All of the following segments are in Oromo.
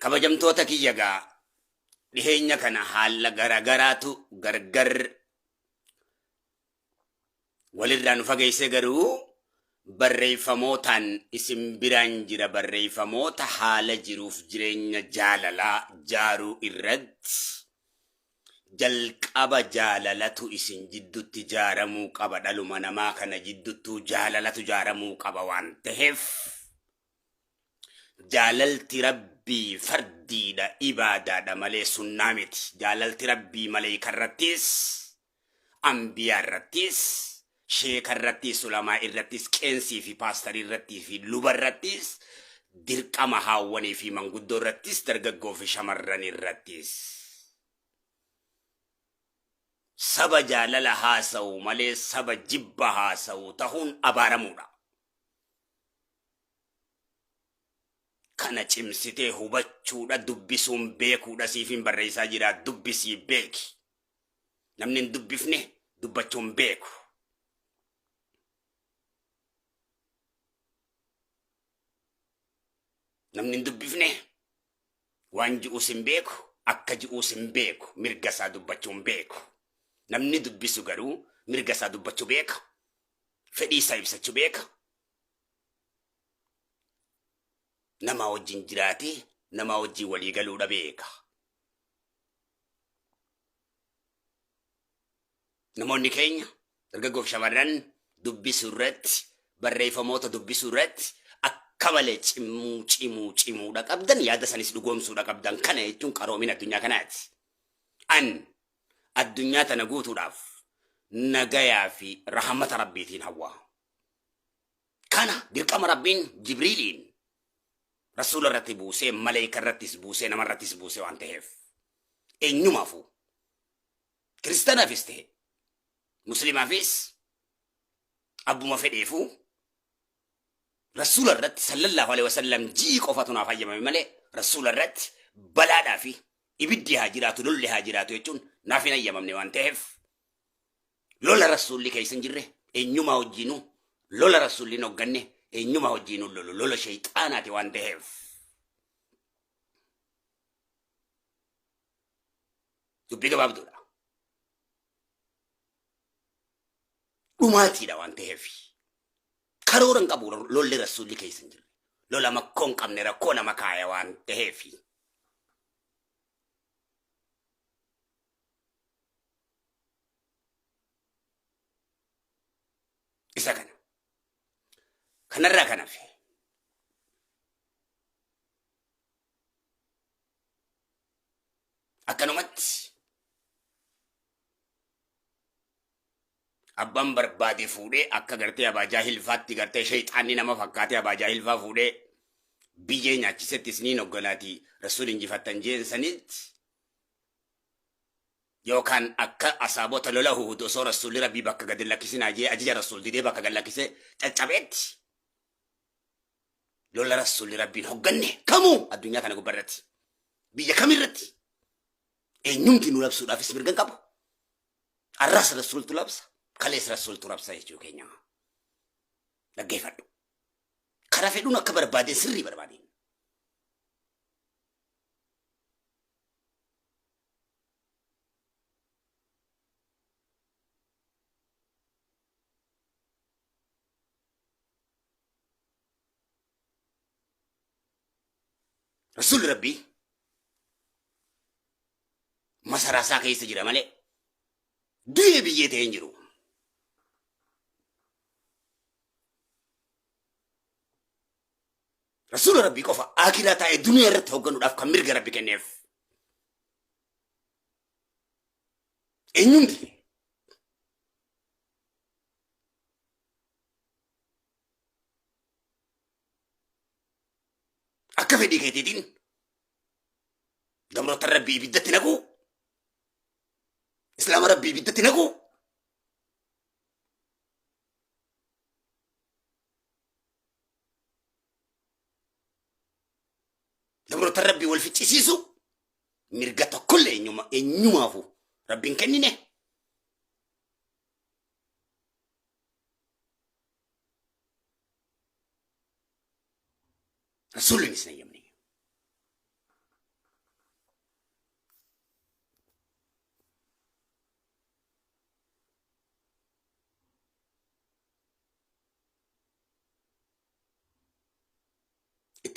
Kabajamtoota kiyya gaa dhiheenya kana haala garagaraatu gargar walirraa nu fageessee, garuu barreeffamootaan isin biraan jira. Barreeffamoota haala jiruuf jireenya jaalalaa jaaruu irratti jalqaba jaalalatu isin jiddutti jaaramuu qaba. Dhaluma namaa kana jidduttuu jaalalatu jaaramuu qaba waan taheef, jaalalti Rabbii fardiidha, ibaadaadha malee sunnaa miti. Jaalalti Rabbii maleeykarrattis, anbiyaa irrattis, sheeka irrattis, ulamaa irrattis, qeensii fi paastarii irrattii fi luba irrattis dirqama, haawwanii fi manguddoo irrattis, dargaggoo fi shamarran irrattis. Saba jaalala haasa'u malee saba jibba haasa'u tahuun abaaramuudha. Kana cimsitee hubachuudha, dubbisuun beekuudha. Siifin barreessaa jira, dubbisii beeki. Namni hin dubbifne dubbachuu hin beeku. Namni hin dubbifne waan ji'uus hin beeku, akka ji'uus hin beeku, mirga isaa dubbachuu hin beeku. Namni dubbisu garuu mirga isaa dubbachuu beeka, fedhii isaa ibsachuu beeka. Namaa wajjin jiraatee namaa wajjin walii galuudha beeka. Namoonni keenya dargaggoof shamarran dubbisuu irratti, barreeffamoota dubbisuu irratti akka malee cimuu cimuu cimuudha qabdan, yaada sanis dhugoomsuudha qabdan. Kana jechuun qaroomina addunyaa kanaati. An addunyaa tana guutuudhaaf nagayaa fi rahamata Rabbiitiin hawwa. Kana dirqama Rabbiin Jibriiliin Rasuula irratti buusee, maleeyka irrattis buusee, nama irrattis buusee waan taheef, eenyumaafuu, kiristaanaafis tahe muslimaafis, abbuma fedheefuu, Rasuula irratti sallallahu alaihi wasallam ji'i qofatu naaf hayyamame malee Rasuula irratti balaadhaa fi ibiddi haa jiraatu, lolli haa jiraatu jechuun naaf hin hayyamamne waan ta'eef, lola Rasuulli keessa hin jirre eenyumaa wajjiinuu, lola Rasuulli hin hogganne eenyumaa wajjiinuu lolu lola shayxaanaati waan ta'eef. Dubbii gabaabduudha. Dhumaatiidha waan ta'eef. Karoora hin qabu lolli Rasuulli keessa hin jirre. Lola makkoo hin qabne rakkoo nama kaaya waan ta'eef. Isa kana. Kanarraa kan hafe. Akkanumatti abbaan barbaade fuudhee akka gartee abaajaa hilfaatti, gartee shayxaanni nama fakkaatee abaajaa hilfaa fuudhee biyyee nyaachisetti isiniin hogganaati Rasuul injifattan jeen sanitti, yookaan akka asaabota lola Uhud osoo Rasuulli Rabbii bakka gadi lakkisinaa jee ajaja Rasuul didee bakka gad lakkisee caccabeetti, lola Rasuulli Rabbiin hogganne kamuu addunyaa kana gubbarratti biyya kamirratti eenyumti nu labsuudhaafis mirga hin qabu. Arras Rasuultu labsa, kalees Rasuultu labsa jechuu keenya. Dhaggeeffadhu. Karaa fedhuun akka barbaadeen sirrii barbaadeen. Rasuulli Rabbii masaraa isaa keessa jira malee du'ee biyyee ta'ee hin jiru. Rasuula Rabbii qofa aakiraa taa'ee duniyaa irratti hoogganuudhaaf kan mirga Rabbi kenneef. Eenyumti akka fedhii keetiitiin gabroota Rabbii ibiddatti naquu, Islaama Rabbii ibiddatti naquu, gabroota Rabbii wal ficcisiisu mirga tokkollee eenyuma eenyumaafu Rabbiin kennine. Rasuullinis hin hayyamne.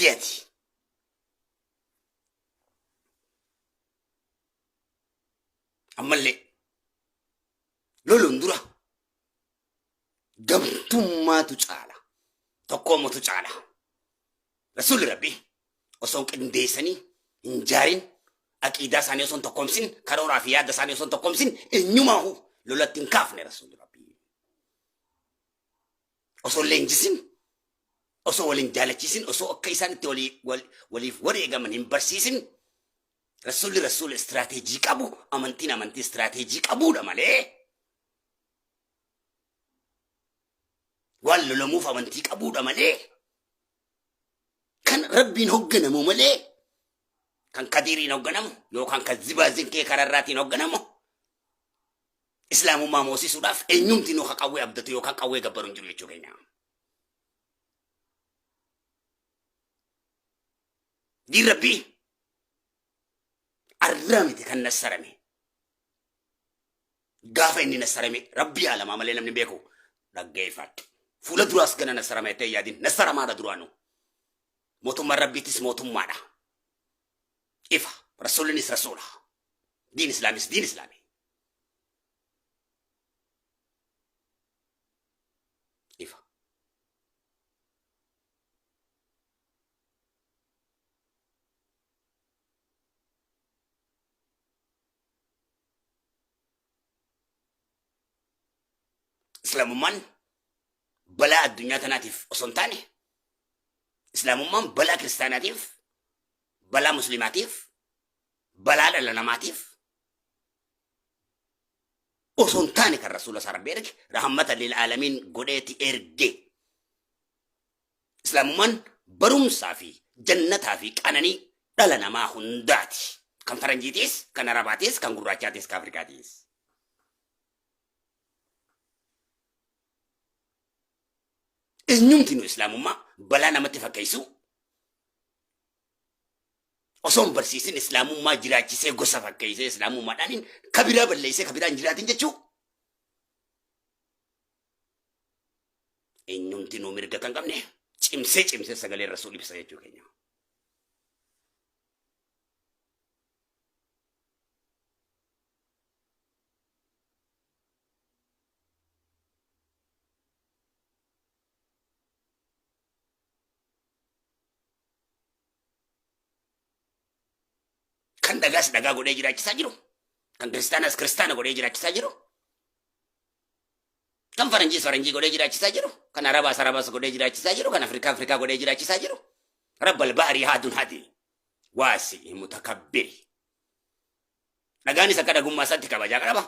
Argiteeti. Ammallee loluun dura gamtummaatu caala. Tokkoomutu caala. Rasuulli Rabbii osoo hin qindeessanii hin jaarin aqiidaa isaanii osoo hin tokkoomsin karooraa fi yaada isaanii osoo hin tokkoomsin eenyumaahu lolatti hin kaafne Rasuulli Rabbii. Osoo hin leenjisin osoo wal hin jaalachiisin osoo akka isaan itti walii waliif wareegaman hin barsiisin Rasuulli rasuula istiraateejii qabu amantiin amantii istiraateejii qabuudha malee waan lolamuuf amantii qabuudha malee kan rabbiin hogganamu malee kan kadiiriin hogganamu yookaan kan zibaazinkee kararraatiin hogganamu islaamummaa moosisuudhaaf eenyumti nu qawwee abdatu yookaan qawwee gabbaru hin jiru jechuu keenya. Diin rabbii arraa miti kan nassarame. Gaafa inni nassarame rabbii aalamaa malee namni beeku dhaggeeffadhu. Fuula duraas gana nassarama jettee hin yaadin nassaramaadha duraanuu. Mootummaan rabbiitis mootummaadha. Ifa rasuulinis rasuula. Diin islaamis diin islaami. Ifa. Islaamummaan balaa addunyaa tanaatiif osoo hin taane Islaamummaan balaa kiristaanaatiif, balaa musliimaatiif, balaa dhala namaatiif osoo hin taane kan rasuula isaa rabbi erge rahmata lil aalamiin godheeti erge. Islaamummaan barumsaa fi jannataa fi qananii dhala namaa hundaati. Kan faranjiitiis, kan arabaatiis, kan gurraachaatiis, kan afrikaatiis. Eenyumti nu islaamummaa balaa namatti fakkeessu osoo hin barsiisin islaamummaa jiraachisee gosa fakkeessee islaamummaadhaan kabiraa balleessee kabiraa hin jiraatin jechuu. Eenyumti nuu mirga kan qabne cimsee cimsee sagalee rasuul ibsa jechuu keenya. Kan dhagaas dhagaa godhee jiraachisaa jiru. Kan kiristaanas kiristaana godhee jiraachisaa jiru. Kan faranjiis faranjii godhee jiraachisaa jiru. Kan arabaas arabaas godhee jiraachisaa jiru. Kan afrikaa afrikaa godhee jiraachisaa jiru. Rabbal baarii haadun hadi. Waasi mutakabbiri. Dhagaanis akka dhagummaa isaatti kabajaa qaba.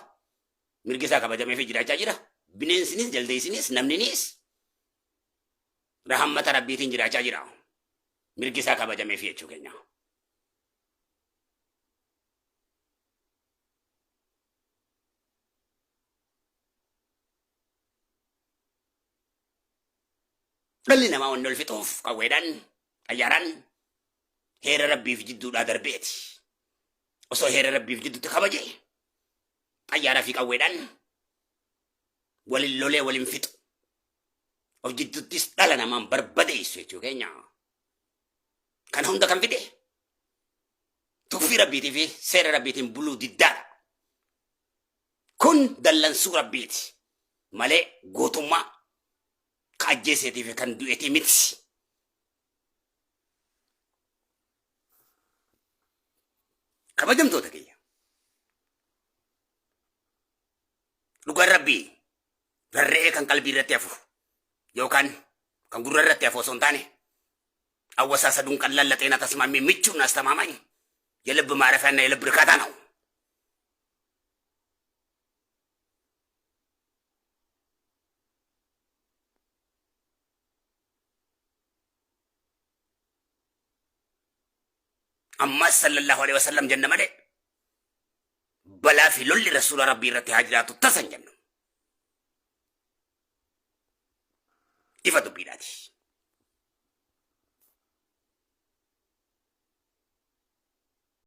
Mirgi isaa kabajameefii jiraachaa jira. Bineensinis jaldeessinis namninis rahammata rabbiitiin jiraachaa jira. Mirgi isaa kabajameefii jechuu keenya. Dhalli namaa wanni ol fixuuf qawweedhaan, xayyaaraan heera rabbiif jidduudhaa darbeeti. Osoo heera rabbiif jidduutti kabaje xayyaaraa fi qawweedhaan walin lolee walin fixu. Of jidduuttis dhala namaan barbadeessu jechuu keenya. Kana hunda kan fide tuffii rabbiitii fi seera rabbiitiin buluu diddaadha. Kun dallansuu rabbiiti malee gootummaa ka ajjeeseetii fi kan du'eetii miti. Kabajamtoota kiyya. Dhugaan rabbii rarra'ee kan qalbii irratti hafu yookaan kan gurra irratti hafu osoo hin taane አወሳሰዱን ቀላል ለጤና ተስማሚ ምቹና አስተማማኝ የልብ ማረፊያና የልብ እርካታ ነው። Ammas sallallahu alaihi wasallam jenna malee balaa fi lolli rasuula rabbii irratti haa jiraatu tasa hin jennu. Ifa dubbiidhaati.